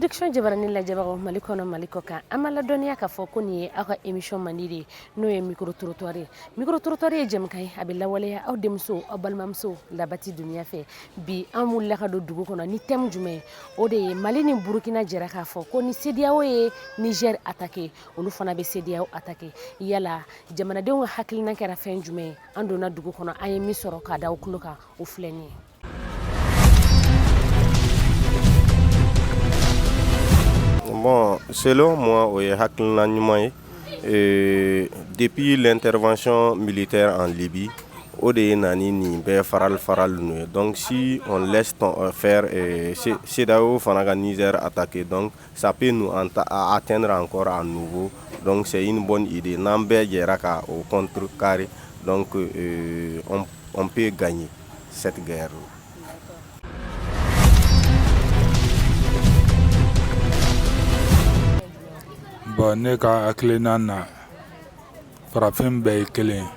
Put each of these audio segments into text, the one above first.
Production jabarani lajɛbagaw Mali kɔnɔ, Mali kɔ kan, an b'a ladɔnniya k'a fɔ ko nin ye aw ka émission mandi de ye, n'o ye micro trottoir ye. Micro trottoir ye jɛmukan ye, a bɛ lawaleya aw denmuso, aw balimamuso Labati Dunya fɛ. Bi an wulila ka don dugu kɔnɔ ni thème jumɛn ye? O de ye Mali ni Burukina jɛra k'a fɔ ko ni CEDEAO ye Niger attaqué, olu fana bɛ CEDEAO attaqué. Yala jamanadenw ka hakilina kɛra fɛn jumɛn ye? An donna dugu kɔnɔ, an ye min sɔrɔ k'a da aw tulo kan, o filɛ nin ye. Bon, selon moi, o ye hakilina ɲuman ye. Depuis l'intervention militaire en Libye, o de ye na ni nin bɛɛ farali farali ninnu ye. Donc si on laisse faire, CEDEAO fana ka Niger attaquer, donc ça peut nous atteindre encore à nouveau. Donc c'est une bonne idée n'an bɛɛ jɛra ka o contrecarrer, donc on peut gagner cette guerre. Bon, ne ka hakilina na, farafin bɛɛ ye kelen ye.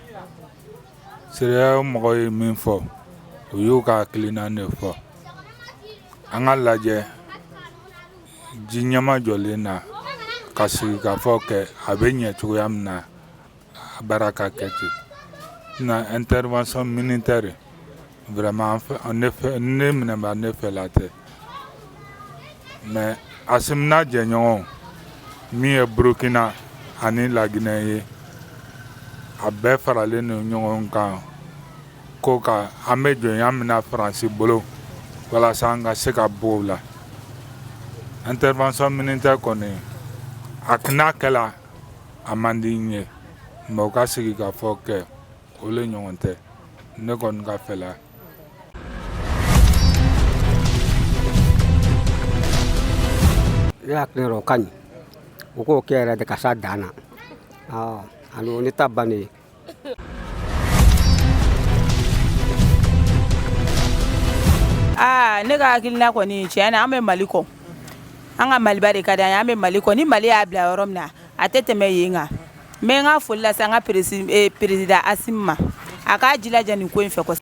CEDEAO mɔgɔw ye min fɔ, u y'u ka hakilina de fɔ. An ka lajɛ ji ɲɛma jɔlen na ka sigi ka fɔ kɛ a bɛ ɲɛ cogoya min na, baara ka kɛ ten. Na intervention militaire, vraiment, ne fɛ, ne minɛba ne fɛla tɛ, mais Assimi n'a jɛɲɔgɔnw min ye Burukina ani Laginɛ ye, a bɛɛ faralen don ɲɔgɔn kan ko ka an bɛ jɔnya min na Faransi bolo walasa an ka se ka bɔ o la. Intervention militaire kɔni, a n'a kɛla, a man di n ye, mais u ka sigi ka fɔ kɛ, o le ɲɔgɔn tɛ ne kɔni ka fɛla. Ne hakili o ka ɲi, u k'o kɛ yɛrɛ de ka s'a dan na, ani o ne ta bannen ye. Aa, ne ka hakilina kɔni, tiɲɛ na, an bɛ Mali kɔ, an ka Maliba de ka di an ye. An bɛ Mali kɔ. Ni Mali y'a bila yɔrɔ min na, a tɛ tɛmɛ yen kan. N bɛ n ka foli lase an ka président Assimi ma, a k'a jilaja nin ko in fɛ kosɛbɛ.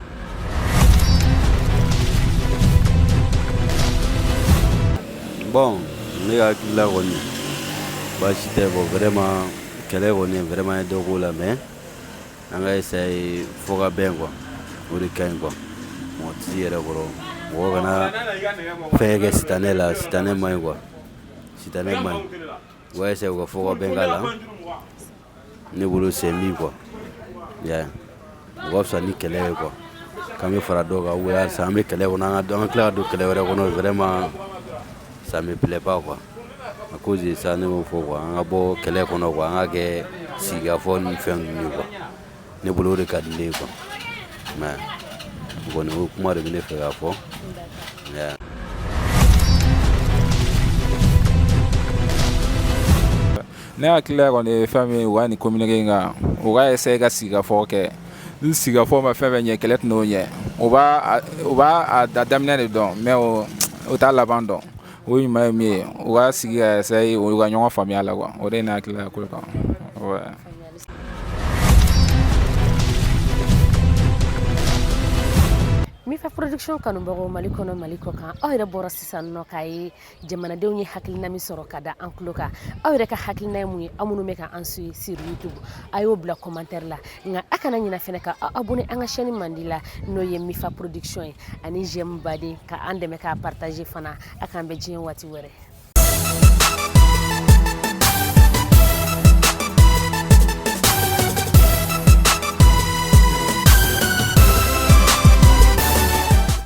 Bon, ne ka hakilila kɔni, baasi tɛ. Bon, vraiment, kɛlɛ kɔni, vraiment, ye dɔ k'o la, mais an ka essayer fɔ ka bɛn quoi, o de ka ɲi quoi. Mɔgɔ tɛ s'i yɛrɛ kɔrɔ, mɔgɔ kana fɛn kɛ sitanɛ la. Sitanɛ man ɲi quoi, sitanɛ man ɲi. U ka essayer u ka fɔ ka bɛn k'a la. Ne bolo, c'est mieux quoi, ya o ka fisa ni kɛlɛ ye quoi, k'an bɛ fara dɔw kan ou bien halisa an bɛ kɛlɛ kɔnɔ, an ka tila ka don kɛlɛ wɛrɛ kɔnɔ, vraiment, ça me plaît pas quoi. À cause de ça, ne b'o fɔ quoi, an ka bɔ kɛlɛ kɔnɔ quoi, an ka kɛ sigikafɔ ni fɛn ninnu ye quoi. Ne bolo, o de ka di ne ye quoi. Mais o kɔni, o kuma de bɛ ne fɛ k'a fɔ, yeah. Ne hakilila kɔni ye fɛn min ye, u ka nin communiqué in kan, u ka essayer ka sigikafɔ kɛ. Ni sigikafɔ ma fɛn fɛn ɲɛ, kɛlɛ tɛn'o ɲɛ. U b'a a daminɛ de dɔn, mais o t'a laban dɔn. O ɲuman ye min ye, u ka sigi ka essayer u ka ɲɔgɔn faamuya la quoi. O de ye ne hakilila ye ko kan, ouais. Mifa Production kanubagaw Mali kɔnɔ, Mali kɔ kan, aw yɛrɛ bɔra sisan nɔ k'a ye jamanadenw ye hakilina min sɔrɔ ka da an tulo kan. Aw yɛrɛ ka hakilina ye mun ye? Aw minnu bɛ ka an suit sur YouTube, a y'o bila commentaire la. Nka a kana ɲina fɛnɛ ka aw abonné an ka chaîne mandi la, n'o ye Mifa Production ye, ani j'aime baden ka an dɛmɛ k'a partager fana. A k'an bɛn diɲɛ waati wɛrɛ.